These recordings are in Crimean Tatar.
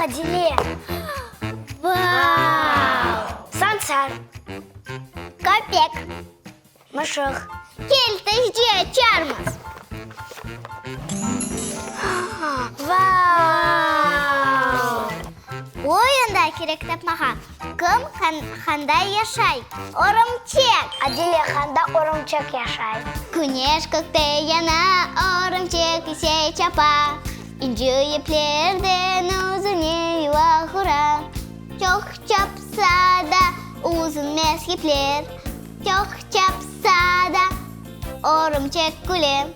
Adile. Vau! Sansar. Köpek. Mışıq. Kel, tezce açarmız. Vau! Bu oyunda kerek tapmağa, kim qanday yaşay? Örümçek! Adile, qanda örümçek yaşay? Küneş kökte yana, örümçek ise çapa. İnci yiplerden özüne yuva qura. Çoq çapsa da, üzülmez yipler. Çoq çapsa da, örümçek küle.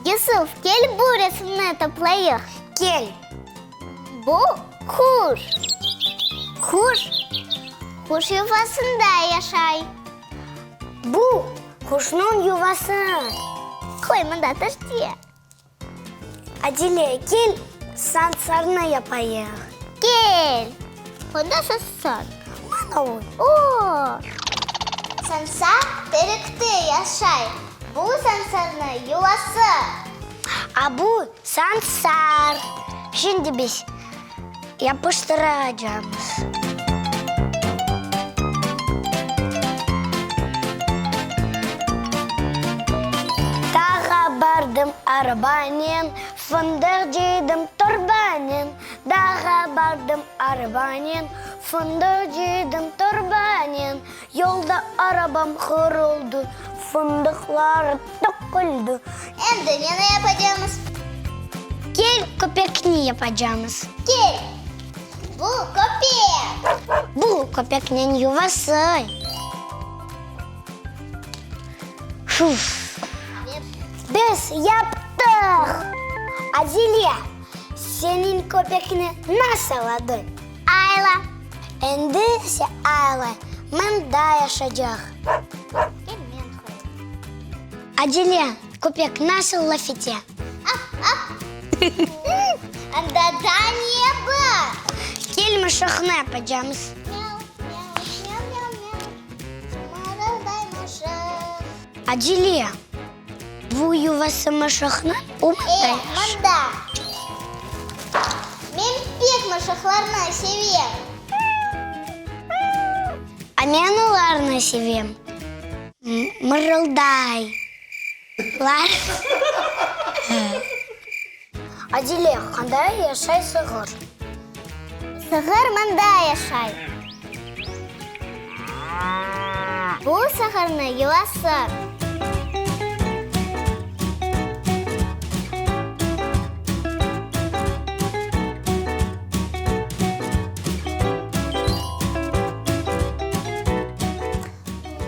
Yusuf, kel bu resimni toplayıq. Kel. Bu quş. Quş, quş yuvasında yaşay. Bu, quşnıñ yuvası. Qoy mında tüşti. Adile, kel, sansarnı yapayıq. Kel. Qanda sansar? Mana o. O! Sansar terekte yaşay. Bu sansarnıñ yuvası. A bu sansar. Şimdi biz yapıştıracağımız. Dağğa bardım arbanen, fındıq cıydım torbanen. Dağğa bardım arbanen, fındıq cıydım torbanen. Yolda arabam qırıldı, fındıqlar töküldi. Endi neni yapacağımız? Kel, köpekni yapacağımız. Kel! Bu köpek! Bu köpekniñ yuvası. Şuf! Biz yaptıq! Adile, seniñ köpekni nasıl adı? Ayla. Endi ise Ayla mında yaşaycaq. Kel, men qoyayım. Adile, köpek nasıl laf ete? Af, af. Anda daa ne bar? Kel, mışıqnı yapacamız. Мяу, мяу, мяу, мяу, мяу. Mırılday mışıq. Adile, bu yuvası mışıqnıñ, o mında E, mında. Men pek mışıqlarnı sevem. A men olarnı sevem. Mırılday. Lar. Adile, qanda yaşay sığır? Sığır mında yaşay. Bu sığırnıñ yuvası.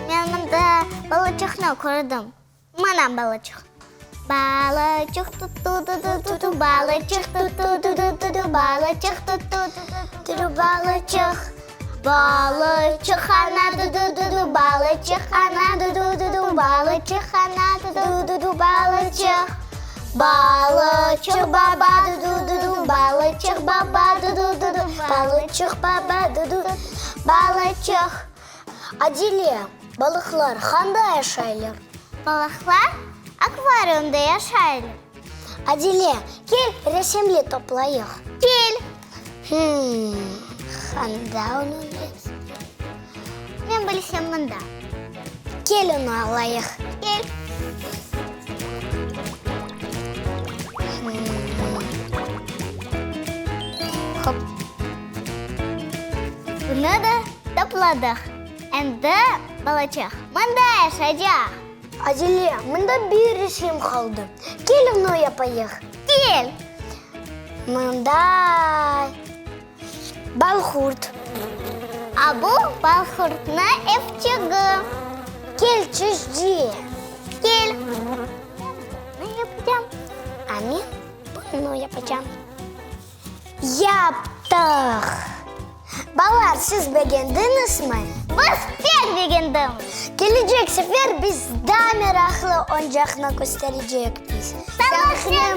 Men mında balıçıqnı kördim. Mana balıçıq. Balıçıq tu-tu-tu-tu-tu, balıçıq tu-tu-tu-tu-tu, balıçıq tu-tu-tu-tu-tu, balıçıq. Balıçıq ana du-du-du-du, balıçıq ana du-du-du-du, balıçıq ana du-du-du-du, balıçıq. Balıçıq baba du-du-du-du, balıçıq baba du-du-du-du, balıçıq baba du-du, balıçıq. Adile, balıqlar qanda yaşaylar? Balıqlar akvariumda yaşaylar. Adile, kel, resimli toplayıq. Kel. Hımm, qanda onıñ resimi? Men bilsem, mında. Kel, onı alayıq. Kel. Hop. Bunı da topladıq. Endi balaçıq mında yaşaycaq. Adile, mında bir resim qaldı. Kel, onı yapayıq. Kel. Mında balqurt. A bu balqurtnıñ evçigi. Kel, çizce. Kel. Bunı yapacağım. A men bunı yapacağım. Yaptıq! Balalar, siz begendiñizmi? Biz pek begendik! Kelecek sefer biz daa meraqlı oyuncaqnı kösterecekmiz. Sağlıqnen!